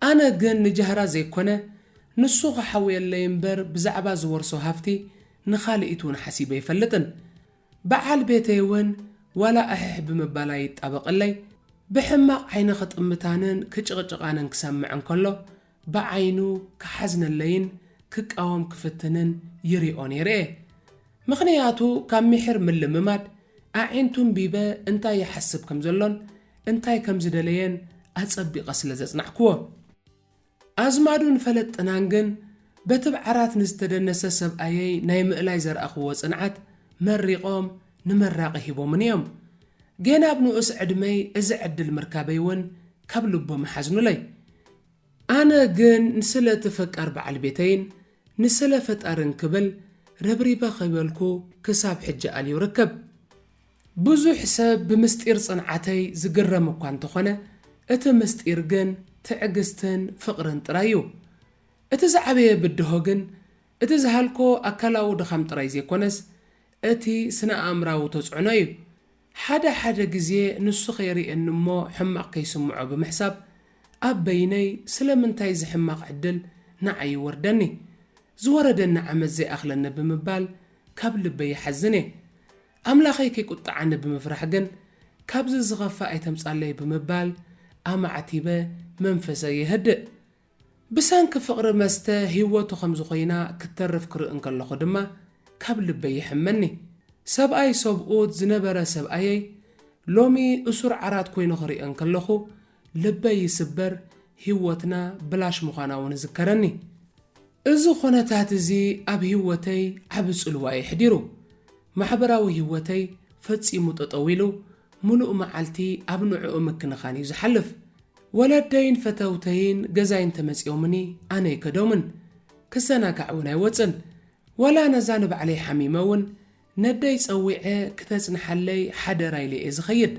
ኣነ ግን ንጃህራ ዘይኮነ ንሱ ክሓውየለይ እምበር ብዛዕባ ዝወርሶ ሃፍቲ ንኻልኢት እውን ሓሲበ ኣይፈልጥን። በዓል ቤተይ እውን ዋላ ኣሕሕ ብምባል ኣይጣበቐለይ፣ ብሕማቕ ዓይኒ ክጥምታንን ክጭቕጭቓንን ክሰምዕ እንከሎ፣ ብዓይኑ ክሓዝነለይን ክቃወም ክፍትንን ይሪኦ ነይረ እየ። ምኽንያቱ ካብ ምሒር ምልምማድ ኣዒንቱ ኣንቢበ እንታይ ይሓስብ ከም ዘሎን እንታይ ከም ዝደለየን ኣጸቢቐ ስለ ዘጽናዕክዎ። ኣዝማዱን ፈለጥናን ግን በቲ ብዓራት ንዝተደነሰ ሰብኣየይ ናይ ምእላይ ዘርኣኽዎ ጽንዓት መሪቖም ንመራቒ ሂቦምን እዮም። ጌና ኣብ ንኡስ ዕድመይ እዚ ዕድል ምርካበይ እውን ካብ ልቦም ኣሓዝኑለይ። ኣነ ግን ንስለ እቲ ፈቃር በዓል ቤተይን ንስለ ፈጣርን ክብል ረብሪበ ከይበልኩ ክሳብ ሕጂ ኣልዩ ርከብ። ብዙሕ ሰብ ብምስጢር ጽንዓተይ ዝግረም እኳ እንተኾነ፣ እቲ ምስጢር ግን ትዕግስትን ፍቕርን ጥራይ እዩ። እቲ ዝዓበየ ብድሆ ግን፣ እቲ ዝሃልኮ ኣካላዊ ድኻም ጥራይ ዘይኮነስ፣ እቲ ስነ ኣእምራዊ ተጽዕኖ እዩ። ሓደ ሓደ ግዜ ንሱ ከይርእየኒ እሞ ሕማቕ ከይስምዖ ብምሕሳብ፣ ኣብ በይነይ ስለምንታይ እዚ ሕማቕ ዕድል ንዓይ ይወርደኒ? ዝወረደኒ ዓመት ዘይኣኽለኒ ብምባል ካብ ልበይ ይሓዝን እየ። ኣምላኸይ ከይቁጥዓኒ ብምፍራሕ ግን፣ ካብዚ ዝኸፍእ ኣይተምጻለይ ብምባል ኣማዕቲበ መንፈሰይ የህድእ። ብሰንኪ ፍቕሪ መስተ ህይወቱ ከም ዝኾይና ክትተርፍ ክርኢ እንከለኹ ድማ ካብ ልበይ ይሕመኒ። ሰብኣይ ሰብኡት ዝነበረ ሰብኣየይ ሎሚ እሱር ዓራት ኮይኑ ክርእዮ እንከለኹ ልበይ ይስበር፣ ህይወትና ብላሽ ምዃና እውን ይዝከረኒ። እዚ ኹነታት እዚ ኣብ ህይወተይ ዓቢ ጽልዋ እዩ ኣሕዲሩ። ማሕበራዊ ህይወተይ ፈጺሙ ጠጠው ኢሉ፣ ምሉእ መዓልቲ ኣብ ንዕኡ ምክንኻን እዩ ዝሓልፍ። ወለደይን ፈተውተይን ገዛይ እንተመጺኦምኒ ኣነ ኣይከዶምን። ክዘናጋዕ እውን ኣይወጽን። ዋላ ነዛ ንባዕለይ ሓሚመ እውን ነደይ ጸዊዐ ክተጽንሓለይ ሓደራ ኢለ እየ ዝኸይድ።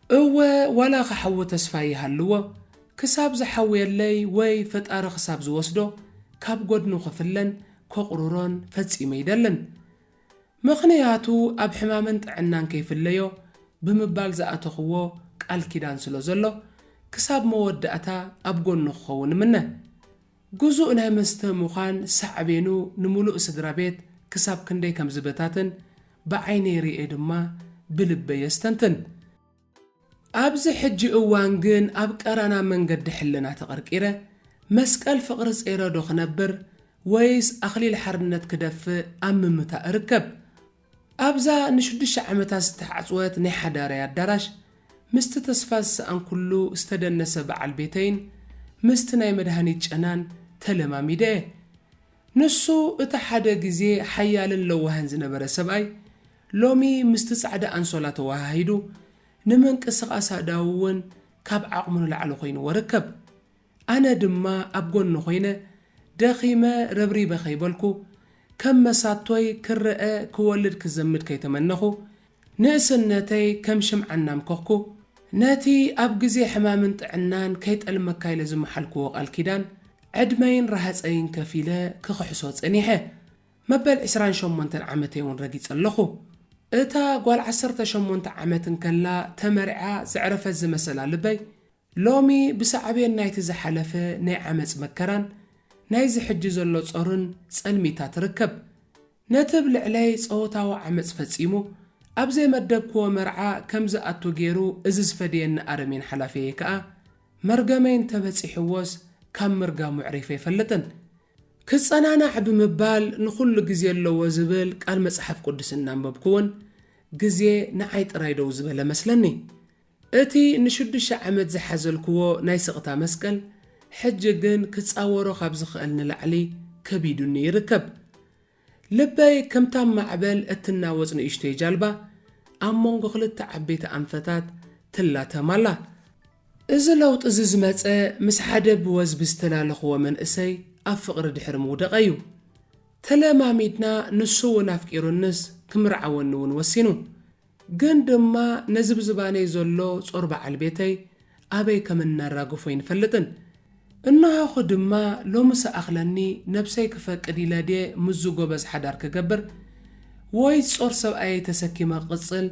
እወ፣ ዋላ ክሓዊ ተስፋ ይሃልዎ፣ ክሳብ ዝሓውየለይ ወይ ፈጣሪ ክሳብ ዝወስዶ ካብ ጎድኑ ክፍለን ከቑርሮን ፈጺመ ኣይደልን። ምኽንያቱ ኣብ ሕማምን ጥዕናን ከይፍለዮ ብምባል ዝኣተኽዎ ቃል ኪዳን ስለ ዘሎ፣ ክሳብ መወዳእታ ኣብ ጎኑ ክኸውን እምነ። ግዙእ ናይ መስተ ምዃን ሳዕቤኑ ንምሉእ ስድራ ቤት ክሳብ ክንደይ ከም ዝበታትን ብዓይነይ ርእየ ድማ ብልበይ የስተንትን። ኣብዚ ሕጂ እዋን ግን ኣብ ቀራና መንገዲ ሕልና ተቐርቂረ፣ መስቀል ፍቕሪ ጸይረ ዶ ክነብር ወይስ ኣኽሊል ሓርነት ክደፍእ ኣብ ምምታእ እርከብ? ኣብዛ ንሽዱሽተ ዓመታት ዝተዓጽወት ናይ ሓዳረይ ኣዳራሽ፣ ምስቲ ተስፋ ዝሰኣንኩሉ ዝተደነሰ በዓል ቤተይን ምስቲ ናይ መድሃኒት ጨናን ተለማሚደ እየ። ንሱ እቲ ሓደ ግዜ ሓያልን ለዋህን ዝነበረ ሰብኣይ፣ ሎሚ ምስቲ ጻዕዳ ኣንሶላ ተወሃሂዱ፣ ንምንቅስቓስ ኣእዳዉ እውን ካብ ዓቕሙ ንላዕሊ ኮይንዎ ርከብ። ኣነ ድማ ኣብ ጎኑ ኮይነ፣ ደኺመ ረብሪበ ከይበልኩ፣ ከም መሳቶይ ክረኣ ክወልድ ክዘምድ ከይተመነኹ፣ ንእስነተይ ከም ሽምዓ እናምከኽኩ፣ ነቲ ኣብ ግዜ ሕማምን ጥዕናን ከይጠልመካ ኢለ ዝመሓልክዎ ቃል ኪዳን፣ ዕድመይን ረሃጸይን ከፊለ ክኽሕሶ ጸኒሐ። መበል ዕስራን ሸሞንተን ዓመተይ እውን ረጊጸ ኣለኹ። እታ ጓል ዓሰርተ ሸሞንተ ዓመት እንከላ ተመርዓ ዘዕረፈት ዝመሰላ ልበይ፣ ሎሚ ብሳዕቤን ናይቲ ዝሓለፈ ናይ ዓመጽ መከራን ናይዚ ሕጂ ዘሎ ጾርን ጸልሚታ ትርከብ። ነቲ ብ ልዕለይ ጸወታዊ ዓመጽ ፈጺሙ ኣብ ዘይመደብክዎ መርዓ ከም ዝኣቱ ገይሩ እዚ ዝፈድየኒ ኣረሜን ሓላፊየይ ከኣ፣ መርገመይ እንተበጺሕዎስ ካብ ምርጋሙ ኣዕሪፈ ኣይፈልጥን። ክጸናናዕ ብምባል ንኹሉ ግዜ ኣለዎ ዝብል ቃል መጽሓፍ ቅዱስ እናንበብኩ እውን፣ ግዜ ንዓይ ጥራይ ደው ዝበለ መስለኒ። እቲ ንሽዱሽተ ዓመት ዝሓዘልክዎ ናይ ስቕታ መስቀል፣ ሕጂ ግን ክጻወሮ ካብ ዝኽእል ንላዕሊ ከቢዱኒ ይርከብ። ልበይ ከምታ ማዕበል እትናወጽ ንእሽቶይ ጃልባ፣ ኣብ መንጎ ክልተ ዓበይቲ ኣንፈታት ትላተም ኣላ። እዚ ለውጢ እዚ ዝመጸ፣ ምስ ሓደ ብወዝቢ ዝተላለኽዎ መንእሰይ ኣብ ፍቕሪ ድሕሪ ምውደቐ እዩ። ተለማሚድና፣ ንሱ እውን ኣፍቂሩንስ ክምርዓወኒ እውን ወሲኑ። ግን ድማ ነዚ ብዝባነይ ዘሎ ጾር በዓል ቤተይ ኣበይ ከም እነራግፎ ኣይንፈልጥን። እነሆኹ ድማ ሎሚ ሰኣኽለኒ፣ ነብሰይ ክፈቅድ ኢለ ድየ ምስዚ ጎበዝ ሓዳር ክገብር፣ ወይስ ጾር ሰብኣየይ ተሰኪመ ክቕጽል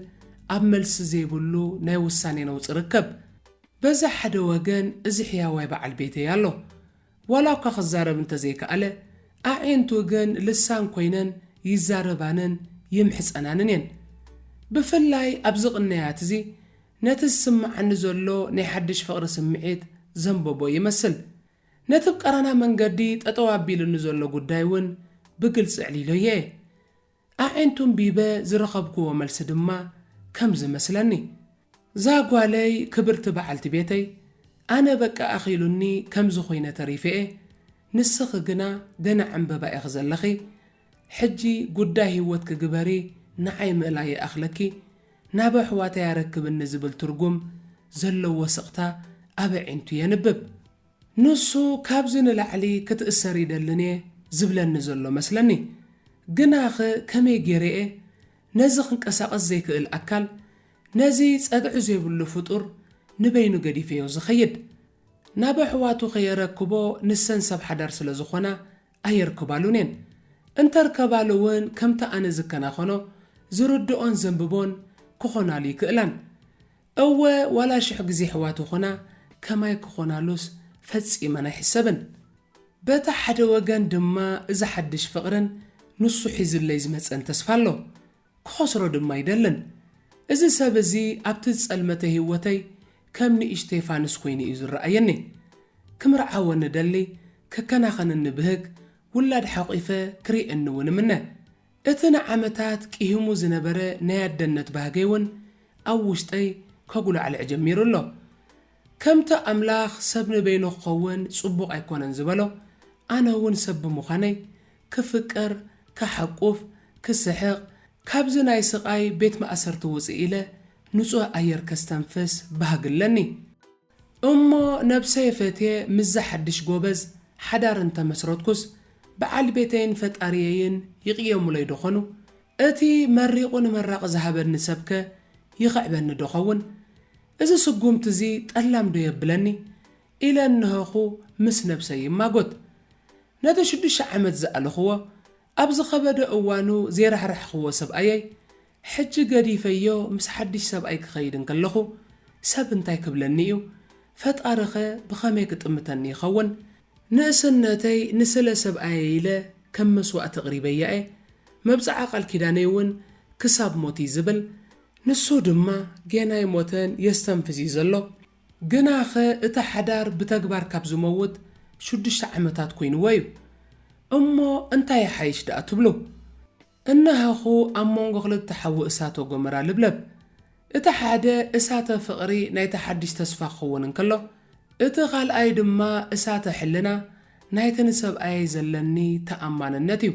ኣብ መልሲ ዘይብሉ ናይ ውሳኔ ነውጺ ርከብ። በዚ ሓደ ወገን እዚ ሕያዋይ በዓል ቤተይ ኣሎ። ዋላ እኳ ክዛረብ እንተዘይከኣለ፣ ኣዒንቱ ግን ልሳን ኮይነን ይዛረባንን ይምሕጸናንን እየን። ብፍላይ ኣብዚ ቅነያት እዚ፣ ነቲ ዝስምዓኒ ዘሎ ናይ ሓድሽ ፍቕሪ ስምዒት ዘንበቦ ይመስል። ነቲ ብ ቀረና መንገዲ ጠጠው ኣቢሉኒ ዘሎ ጉዳይ እውን ብግልጺ ኣዕሊሎዮ እየ። ኣዒንቱ ኣንቢበ ዝረኸብክዎ መልሲ ድማ ከምዚ መስለኒ። እዛ ጓለይ ክብርቲ በዓልቲ ቤተይ፣ ኣነ በቃ ኣኺሉኒ ከምዚ ኮይነ ተሪፈ እየ። ንስኺ ግና ገና ዕምበባ ኢኺ ዘለኺ። ሕጂ ጉዳይ ህይወትኪ ግበሪ፣ ንዓይ ምእላይ ይኣኽለኪ፣ ናብ ኣሕዋተይ ኣረክብኒ ዝብል ትርጉም ዘለዎ ስቕታ ኣብ ኣዒንቱ የንብብ። ንሱ ካብዚ ንላዕሊ ክትእሰር ይደልን እየ ዝብለኒ ዘሎ መስለኒ። ግናኸ ከመይ ገይረ እየ ነዚ ክንቀሳቐስ ዘይክእል ኣካል፣ ነዚ ጸግዒ ዘይብሉ ፍጡር ንበይኑ ገዲፈዮ ዝኸይድ? ናብ ኣሕዋቱ ከየረክቦ ንሰን ሰብ ሓዳር ስለ ዝኾና ኣየርክባሉን እየን። እንተርከባሉ እውን ከምቲ ኣነ ዝከናኸኖ ዝርድኦን ዘንብቦን ክኾናሉ ይክእላን። እወ ዋላ ሽሕ ግዜ ኣሕዋቱ ኹና ከማይ ክኾናሉስ ፈጺመን ኣይሕሰብን። በቲ ሓደ ወገን ድማ እዚ ሓድሽ ፍቕርን ንሱ ሒዙለይ ዝመጸን ተስፋ ኣሎ። ክኸስሮ ድማ ኣይደልን። እዚ ሰብ እዚ ኣብቲ ዝጸልመተ ህይወተይ ከም ንእሽተይ ፋኑስ ኮይኑ እዩ ዝረኣየኒ። ክምርዓወኒ ደሊ፣ ከከናኸነኒ ብህግ፣ ውላድ ሓቒፈ ክርእየኒ እውን እምነ። እቲ ንዓመታት ቂሂሙ ዝነበረ ናይ ኣደነት ባህገይ እውን ኣብ ውሽጠይ ከጉላዕልዕ ጀሚሩ ኣሎ። ከምቲ ኣምላኽ ሰብ ንበይኑ ክኸውን ጽቡቕ ኣይኮነን ዝበሎ፣ ኣነ እውን ሰብ ብምዃነይ ክፍቀር፣ ክሓቁፍ፣ ክስሕቕ፣ ካብዚ ናይ ስቓይ ቤት ማእሰርቲ ውጽእ ኢለ ንጹህ ኣየር ከስተንፍስ ባህጊ ኣለኒ። እሞ ነብሰይ ፈትየ ምስዛ ሓድሽ ጎበዝ ሓዳር እንተመስረትኩስ፣ በዓል ቤተይን ፈጣሪየይን ይቕየሙለይ ዶ ኾኑ? እቲ መሪቑ ንመራቒ ዝሃበኒ ሰብከ ይኽዕበኒ ዶ ኸውን? እዚ ስጉምቲ እዚ ጠላም ዶ የብለኒ? ኢለ እንሆኹ ምስ ነብሰይ ይማጎት። ነቲ ሽዱሽተ ዓመት ዝኣለኽዎ፣ ኣብ ዝኸበደ እዋኑ ዘይራህራሕኽዎ ሰብኣየይ፣ ሕጂ ገዲፈዮ ምስ ሓድሽ ሰብኣይ ክኸይድ እንከለኹ፣ ሰብ እንታይ ክብለኒ እዩ? ፈጣሪኸ ብኸመይ ክጥምተኒ ይኸውን? ንእስነተይ ንስለ ሰብኣየይ ኢለ ከም መስዋእቲ ኣቕሪበያ እየ። መብጽዓ ቃል ኪዳነይ እውን ክሳብ ሞት እዩ ዝብል። ንሱ ድማ ጌና ኣይሞተን፣ የስተንፍስ እዩ ዘሎ። ግናኸ እቲ ሓዳር ብተግባር ካብ ዝመውት ሽዱሽተ ዓመታት ኮይንዎ እዩ። እሞ እንታይ ይሓይሽ ደኣ ትብሉ? እነሀኹ ኣብ መንጎ ክልተ ሓዊ እሳተ ጎመራ ልብለብ። እቲ ሓደ እሳተ ፍቕሪ ናይቲ ሓድሽ ተስፋ ክኸውን እንከሎ፣ እቲ ካልኣይ ድማ እሳተ ሕልና ናይቲ ንሰብኣየይ ዘለኒ ተኣማንነት እዩ።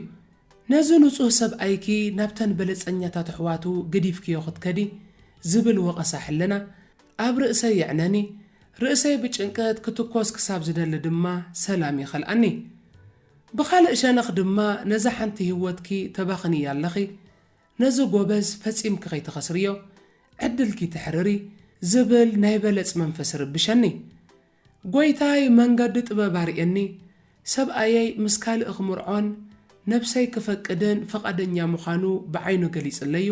ነዚ ንጹህ ሰብኣይኪ ናብተን በለጸኛታት ኣሕዋቱ ገዲፍክዮ ክትከዲ ዝብል ወቐሳ ሕልና ኣብ ርእሰይ የዕነኒ። ርእሰይ ብጭንቀት ክትኮስ ክሳብ ዝደሊ ድማ ሰላም ይኸልኣኒ። ብኻልእ ሸነኽ ድማ ነዛ ሓንቲ ህይወትኪ ተባኽንያ ኣለኺ። ነዚ ጎበዝ ፈጺምኪ ከይትኸስርዮ፣ ዕድልኪ ተሕርሪ ዝብል ናይ በለጽ መንፈስ ይርብሸኒ። ጎይታይ መንገዲ ጥበብ ኣርእየኒ፣ ሰብኣየይ ምስ ካልእ ክምርዖን ነብሰይ ክፈቅድን ፈቓደኛ ምዃኑ ብዓይኑ ገሊጽለዩ።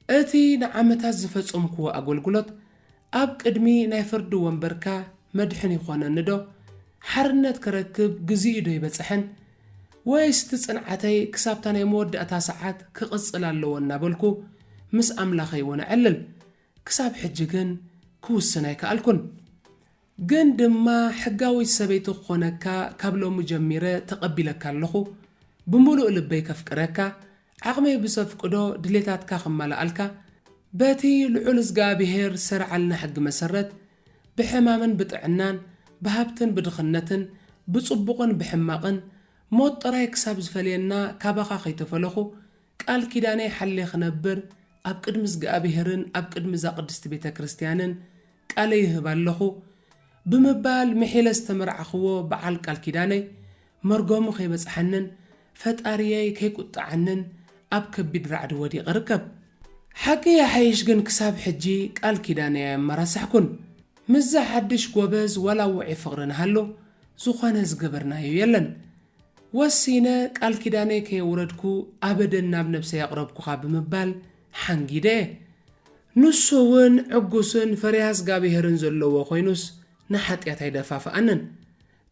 እቲ ንዓመታት ዝፈጸምክዎ ኣገልግሎት ኣብ ቅድሚ ናይ ፍርዲ ወንበርካ መድሕን ይኾነኒ ዶ? ሓርነት ክረክብ ግዜኡ ዶ ይበጽሐን? ወይስ እቲ ጽንዓተይ ክሳብታ ናይ መወዳእታ ሰዓት ክቕጽል ኣለዎ እናበልኩ ምስ ኣምላኸይ እውን እዕልል። ክሳብ ሕጂ ግን ክውስን ኣይከኣልኩን። ግን ድማ ሕጋዊት ሰበይቲ ክኾነካ ካብ ሎሚ ጀሚረ ተቐቢለካ ኣለኹ። ብምሉእ ልበይ ከፍቅረካ፣ ዓቕመይ ብዘፍቅዶ ድሌታትካ ክማልኣልካ፣ በቲ ልዑል እዝጋብሄር ዝሰርዓልና ሕጊ መሰረት፣ ብሕማምን ብጥዕናን፣ ብሃብትን ብድኽነትን፣ ብጽቡቕን ብሕማቕን፣ ሞት ጥራይ ክሳብ ዝፈልየና ካባኻ ከይተፈለኹ፣ ቃል ኪዳነይ ሓልየ ክነብር፣ ኣብ ቅድሚ እዝጋብሄርን ኣብ ቅድሚ እዛ ቅድስቲ ቤተ ክርስቲያንን ቃለይ ይህብ ኣለኹ ብምባል ምሒለ ዝተመርዓኽዎ በዓል ቃል ኪዳነይ መርገሙ ከይበጽሓንን ፈጣሪየይ ከይቁጥዓንን ኣብ ከቢድ ራዕዲ ወዲቐ እርከብ። ሓቂ ይሓይሽ ግን ክሳብ ሕጂ ቃል ኪዳነይ ኣየመራሳሕኩን። ምስዛ ሓድሽ ጎበዝ ዋላ ውዑይ ፍቕሪ ንሃሎ፣ ዝኾነ ዝገበርናዮ የለን። ወሲነ ቃል ኪዳነይ ከየውረድኩ ኣበደን ናብ ነብሰይ ኣቕረብኩኻ ብምባል ሓንጊደ እየ። ንሱ እውን ዕጉስን ፈሪሃ እግዚኣብሄርን ዘለዎ ኮይኑስ ንሓጢኣት ኣይደፋፍኣንን።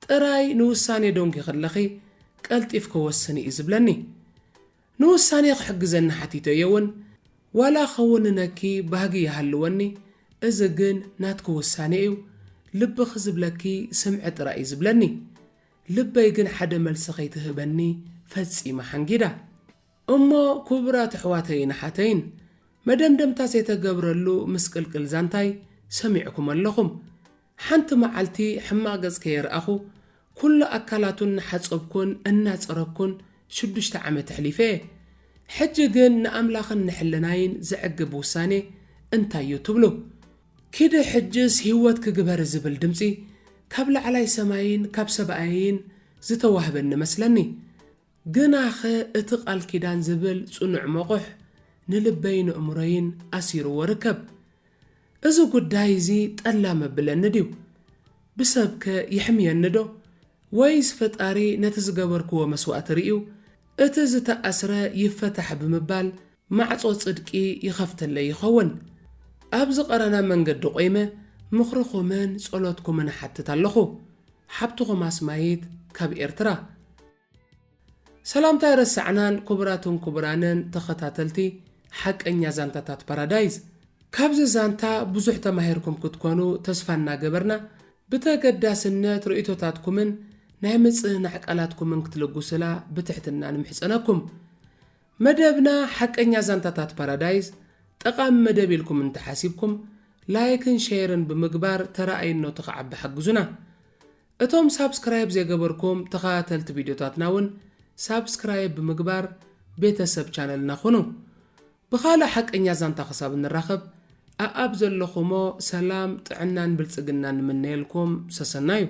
ጥራይ ንውሳኔ ደንጒኺ ኣለኺ፣ ቀልጢፍኪ ወስኒ እዩ ዝብለኒ። ንውሳኔ ክሕግዘኒ ሓቲተዮ እውን፣ ዋላ ከውንነኪ ባህጊ ይሃልወኒ፣ እዚ ግን ናትኪ ውሳኔ እዩ፣ ልብኺ ዝብለኪ ስምዒ ጥራይ እዩ ዝብለኒ። ልበይ ግን ሓደ መልሲ ከይትህበኒ ፈጺማ ሓንጊዳ። እሞ ክቡራት ኣሕዋተይን ኣሓተይን፣ መደምደምታ ዘይተገብረሉ ምስቅልቅል ዛንታይ ሰሚዕኩም ኣለኹም። ሓንቲ መዓልቲ ሕማቕ ገጽ ከየርኣኹ፣ ኩሉ ኣካላቱ እናሓጸብኩን እናጸረግኩን ሽዱሽተ ዓመት ኣሕሊፈ እየ። ሕጂ ግን ንኣምላኽን ንሕልናይን ዘዕግብ ውሳኔ እንታይ'ዩ ትብሉ? ኪዲ ሕጅስ ህይወት ክግበር ዝብል ድምጺ ካብ ላዕላይ ሰማይን ካብ ሰብኣይን ዝተዋህበኒ መስለኒ። ግናኸ እቲ ቃል ኪዳን ዝብል ጽኑዕ መቑሕ ንልበይን ኣእምሮይን ኣሲርዎ ርከብ። እዚ ጉዳይ እዚ ጠላም ኣብለኒ ድዩ? ብሰብከ የሕምየኒ ዶ? ወይስ ፈጣሪ ነቲ ዝገበርክዎ መስዋእቲ ርእዩ፣ እቲ ዝተኣስረ ይፈታሕ ብምባል ማዕጾ ጽድቂ ይኸፍተለይ ይኸውን? ኣብ ዝቐረነ መንገዲ ቆይመ ምኽርኹምን ጸሎትኩምን እሓትት ኣለኹ። ሓብትኹም ኣስማይት ካብ ኤርትራ። ሰላምታ ኣይረሳዕናን ክቡራትን ክቡራንን ተኸታተልቲ ሓቀኛ ዛንታታት ፓራዳይዝ። ካብዚ ዛንታ ብዙሕ ተማሂርኩም ክትኮኑ ተስፋ እናገበርና፣ ብተገዳስነት ርእይቶታትኩምን ናይ ምጽንናዕ ቃላትኩምን ክትልግሱላ ብትሕትና ንምሕጸነኩም። መደብና ሓቀኛ ዛንታታት ፓራዳይዝ ጠቓሚ መደብ ኢልኩም እንተሓሲብኩም፣ ላይክን ሼርን ብምግባር ተረኣይነቱ ክዓቢ ሓግዙና። እቶም ሳብስክራይብ ዘይገበርኩም ተኸታተልቲ ቪድዮታትና እውን ሳብስክራይብ ብምግባር ቤተሰብ ቻነልና ኩኑ። ብኻልእ ሓቀኛ ዛንታ ክሳብ እንራኸብ፣ ኣኣብ ዘለኹሞ ሰላም፣ ጥዕናን ብልጽግናን ንምነየልኩም ሰሰናዩ።